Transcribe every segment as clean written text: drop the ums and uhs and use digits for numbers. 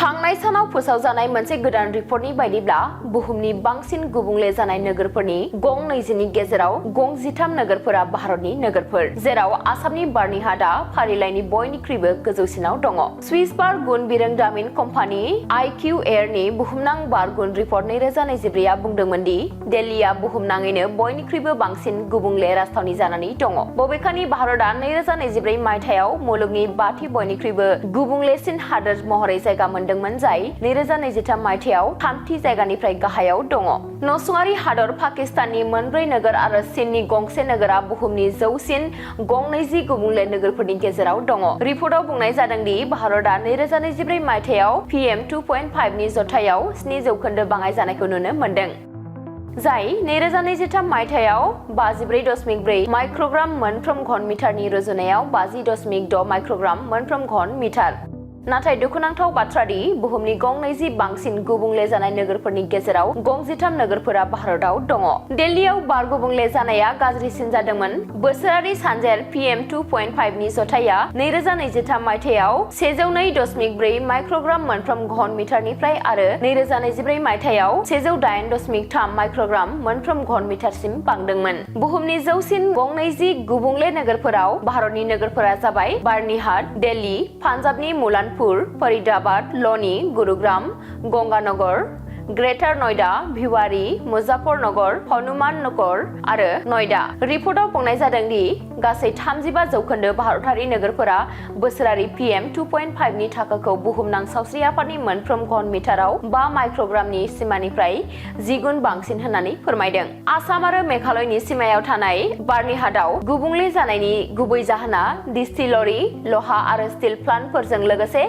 थांनाय सानाव फोसावजानाय मोनसे गोदान रिपर्टनि बायदिब्ला बुहुमनि बांसिन गुबुंले जानाय नोगोरफोरनि गं 20 नि गेजेराव गं 13 नोगोरफोरा भारतनि नोगोरफोर, जेराव आसामनि बार्निहाटआ फारिलाइनि बयनिख्रुइबो गोजौसिनाव दङ। स्विस बार गुन बिरोंदामिन कम्पानि IQAirनि बुहुमनां बार गुन रिपर्ट 2024 आ बुंदोंमोन दि दिल्लीआ बुहुमनाङैनो बयनिख्रुइबो बांसिन गुबुंले राजथावनि जानानै दङ। बबेखानि भारतआ 2024 मायथाइयाव मुलुगनि 5थि बयनिख्रुइबो गुबुंलेसिन हादोर महरै जायगा मोनदोंमोन, जाय 2023 मायथाइयाव 3थि जायगानिफ्राय गाहायाव दङ। नसुंआरि हादर पाकिस्ताननि मोनब्रै नोगोर आरो चीननि गंसे नोगोरा बुहुमनि जौसिन गं 20 गुबुंले नोगोरफोरनि गेजेराव दङ। रिपर्टआव बुंनाय जादों दि भारतआ 2024 मायथाइयाव PM 2.5 नि जथायाव 7% बाङाइ जानायखौ नुनो मोनदों, जाय 2023 मायथाइयाव 54.4 माइक्रग्राम मोनफ्रोम घन मिटारनि रुजुनायाव 50.6 माइक्रग्राम मोनफ्रोम घन मिटार। नाथाय दुखुनांथाव बाथ्रा दि बुहुमनि गं 20 बांसिन गुबुंले जानाय नोगोरफोरनि गेजेराव गं 13 नोगोरफोरा भारतआव दङ। दिल्लीआव बार गुबुंले जानाया गाज्रिसिन जादोंमोन। बोसोरारि सानजेर PM 2.5 नि जथाया 2023 मायथाइयाव 102.4 माइक्रग्राम मोनफ्रोम घन मिटारनिफ्राय आरो 2024 मायथाइयाव 108.3 माइक्रग्राम मोनफ्रोम घन मिटारसिम बांदोंमोन। बुहुमनि जौसिन गं 20 गुबुंले नोगोरफोराव भारतनि नोगोरफोरा जाबाय बार्निहाट, दिल्ली, पान्जाबनि मुलानपुर, फरीदाबाद, लनी, गुरुग्राम, गंगानगर, ग्रेटर नयडा, भिवारी, मुजफ्फरनगर, हनुमाननगर आरो नयडा। रिपर्टआव बुंनाय जादों दि गासै 35% भारतारि नोगोरफोरा बोसोरारि PM 2.5 नि थाखोखौ बुहुमनां सावस्रि आफादनि मोनफ्रोम घन मिटाराव 5 माइक्रग्रामनि सिमानिफ्राय 10 गुन बांसिन होननानै फोरमायदों। आसाम आरो मेघालयनि सिमायाव थानाय बार्निहाटआव गुबुंले जानायनि गुबै जाहोना डिस्टिलरी, लहा आरो स्टिल प्लान्टफोरजों लोगोसे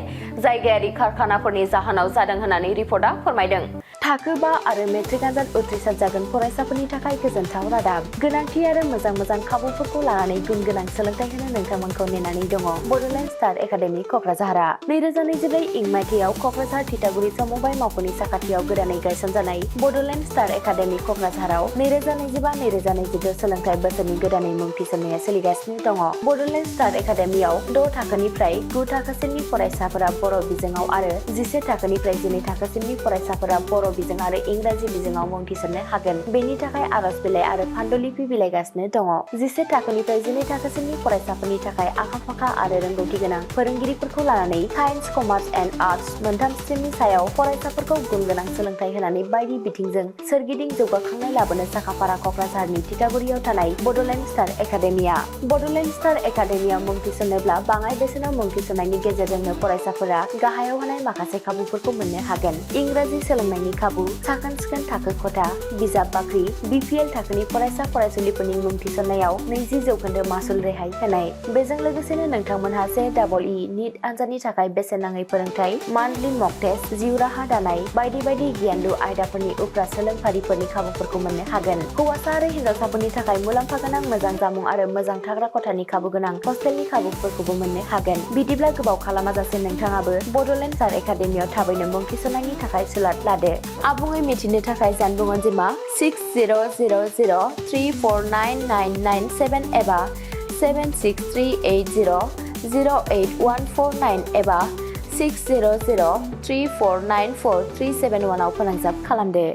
जायगायारि कारखानाफोरनि जाहोनाव जादों होननानै रिपर्टआ फोरमायदों। थाखो 5 आरो मेट्रिक आनजाद उथ्रिसार जागोन फरायसाफोरनि थाखाय गोजोनथाव रादाब। गोनांथि आरो मोजां खाबुफोरखौ लानानै गुन गोनां सोलोंथाइ होनो नोंथांमोनखौ नेनानै दङ। बड'लेण्ड स्टार एकाडेमि क'क्राझारआ 2024 इं मायथाइयाव क'क्राझार थिथागुरि समबाय मावख'नि साखाथियाव गोदानै गायसनजानाय बड'लेण्ड स्टार एकाडेमि क'क्राझाराव 2025-2026 सोलोंथाइ बोसोरनि गोदानै मुं थिसननाया सोलिगासिनो दङ। बड'लेण्ड स्टार एकाडेमियाव 6 थाखोनिफ्राय 9 थाखोसिमनि फरायसाफोरा बर' बिजोङाव आरो 11 थाखोनिफ्राय 12 थाखोसिमनि फरायसाफोरा बर' बिजों आरो इंराजि बिजोङाव मुं थिसननो हागोन। बेनि थाखाय आर'ज बिलाइ आरो पान्डुलिपि बिलाइगासिनो दङ। 11 थाखोनिफ्राय 12 थाखोसिमनि फरायसाफोरनि थाखाय आखा-फाखा आरो रोंगौथि गोनां फोरोंगिरिफोरखौ लानानै साइन्स, कमार्स एन्ड आर्टस मोनथाम स्ट्रिमनि सायाव फरायसाफोरखौ गुन गोनां सोलोंथाइ होनानै बायदि बिथिंजों सोरगिदिं जौगाखांनाय लाबोनो साखाफारा क'क्राझारनि थिथागुरियाव थानाय बड'लेण्ड स्टार एकाडेमिया। बड'लेण्ड स्टार एकाडेमियाव मुं थिसननोब्ला बाङाइ बेसेनाव मुं थिसननायनि गेजेरजोंनो फरायसाफोरा गाहायाव होनाय माखासे खाबुफोरखौ मोननो हागोन। इंराजि सोलोंनायनि खाबु, साखोन-सिखोन थाखो खथा, बिजाब बाख्रि, BPL थाखोनि फरायसा-फरायसुलिफोरनि मुं थिसननायाव 20% मासुल रेहाय होनाय। बेजों लोगोसेनो नोंथांमोनहा JEE नीट आनजादनि थाखाय बेसेन नाङै फोरोंथाय, मान्थलि मक टेस्ट, जिउ राहा दानाय बायदि आयदालु आयदाफोरनि उफ्रा सोलोंफारिफोरनि खाबुफोरखौ मोननो हागोन। हौवासा आरो हिन्जावसाफोरनि थाखाय मुलाम्फा गोनां मोजां जामुं आरो मोजां थाग्रा खथानि खाबु गोनां हस्टेलनि खाबुफोरखौबो मोननो हागोन। बिदिब्ला गोबाव खालामाजासे नोंथाङाबो बड'लेण्ड स्टार एकाडेमियाव थाबैनो मुं थिसननायनि थाखाय सुलाद लादो। आबुङै मिथिनो थाखाय जानबुं अनजिमा 6000349997 एबा 7638008149 एबा 6003494371 आव फोनांजाब खालामदो।